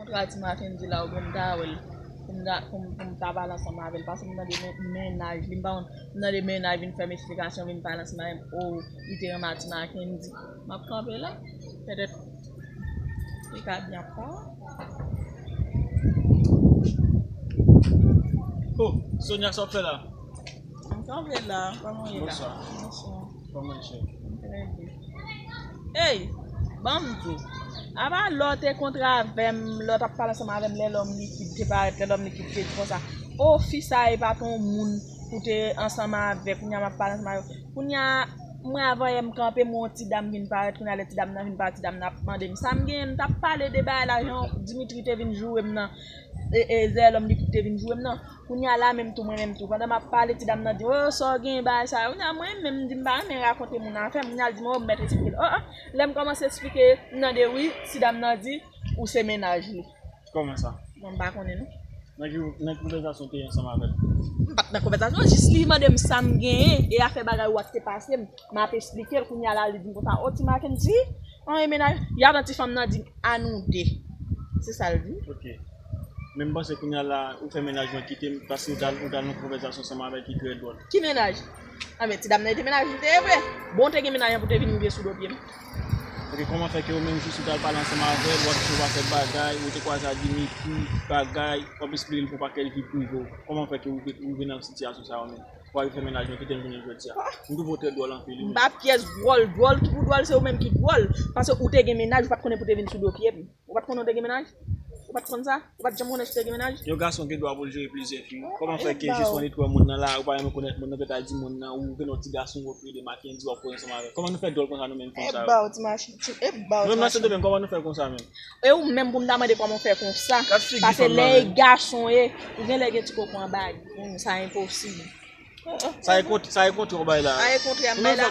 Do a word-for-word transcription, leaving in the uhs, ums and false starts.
Kontra ti Mackendy la, oubyen m ta wè l pou m ta, pou m, pou m ta pale ansanm avè l, paske m tande men- mennaj li, m pa konn, m tande mennaj vin fè m esplikasyon, vin pale ansanm avè m, o, li te renmen ti Mackendy. M ap kanpe la, petèt li ka byen ap pale. Oh, Sonia, sa w ap fè la? M kanpe la, kòman w ye la? Bonswa. Bonswa. Kòman w ye? Trè byen. Ey, ban m di w. Apa lè w te kontre avè m, lè w t ap pale ansanm avè m, lè lòm likid te parèt, lè lòm likid te di konsa, o, fi sa e pa t yon moun pou te ansanm avè, kounye a m ap pale ansanm avè w. Kounye a, mwen avanyè m kanpe, m wè yon ti dam vin parèt, kounye a lè ti dam nan vin parèt, ti dam nan ap mande m sa m genyen, m t ap pale de bagay la, jan Dimitri te vin joure m nan, e, e, lè lòm likid te vin joure m nan. Kounye a la menm tou, mwen menm tou. Pandan m ap pale, ti dam nan di, o, sa w genyen bagay sa yo. Kounye a mwen menm, m di m pa renmen rakonte moun afè m. Kounye a l di m, o, m mèt esplike l. O, o, lè m kòmanse esplike, m tande wi, ti dam nan di, ou se mennaj li. Kòman sa? Bon, m pa konnen non. Nan ki, nan ki konvèsasyon w te ye ansanm avè l? M pa t nan konvèsasyon, jis li mande m sa m genyen, e afè bagay ou a te pase m, m ap esplike l. Kounye a la, li di m konsa, o, ti Mackendy, an e mennaj, y ap nan ti fanm nan di m, a nou de. Se sa l di. Ok. Men m panse kounye a la, ou fè mennaj mwen kite m, paske ou t al, ou t al nan konvèsasyon ansanm avè l ki trè dwòl. Ki mennaj? A men ti dam nan e te mennaj li te ye vre. Bon, te gen mennaj an pou te vin rive sou do pye m. Ok, kòman fè ke ou menm jis ou t al pale ansanm avè l, w ap di w pa fè bagay, ou te kwaze a Dimitri, bagay, w ap esplike l pou pakèt vi prive w. Kòman fè ke ou rive, ou rive nan sitiyasyon sa yo menm? Ou rive fè mennaj mwen kite m jounen jodi a. M twouve w trè dwòl anpil wi M menm. pa pyès dwòl, dwòl ki pou dwòl, se ou menm ki dwòl. Paske ou te gen mennaj, ou pa t konnen pou te vin sou do pye m. Ou pa t konnen ou te gen mennaj? Ou pa t konn sa? Ou pa t janm konnen si w te gen mennaj? Yon gason gen dwa pou l jere plizyè fi. Kòman fè ke jis w annik wè moun nan la, ou pa renmen konèt moun nan, ou gentan di moun nan, ou gen yon ti gason w ap rele Mackendy, w ap koze ansanm avè l. Kòman nou fè dwòl konsa nou menm fanm sa yo? E ba w ti machin, e ba w ti machin. Menm nan se de menm, kòman nou fè konsa menm? E ou menm pou m ta mande kòman w fè konsa? Paske lè e gason ye, ou genlè gen ti koko anba grenn, sa enposib. Sa e kont, sa e kontre w bay la. Sa e kontre a m bay la.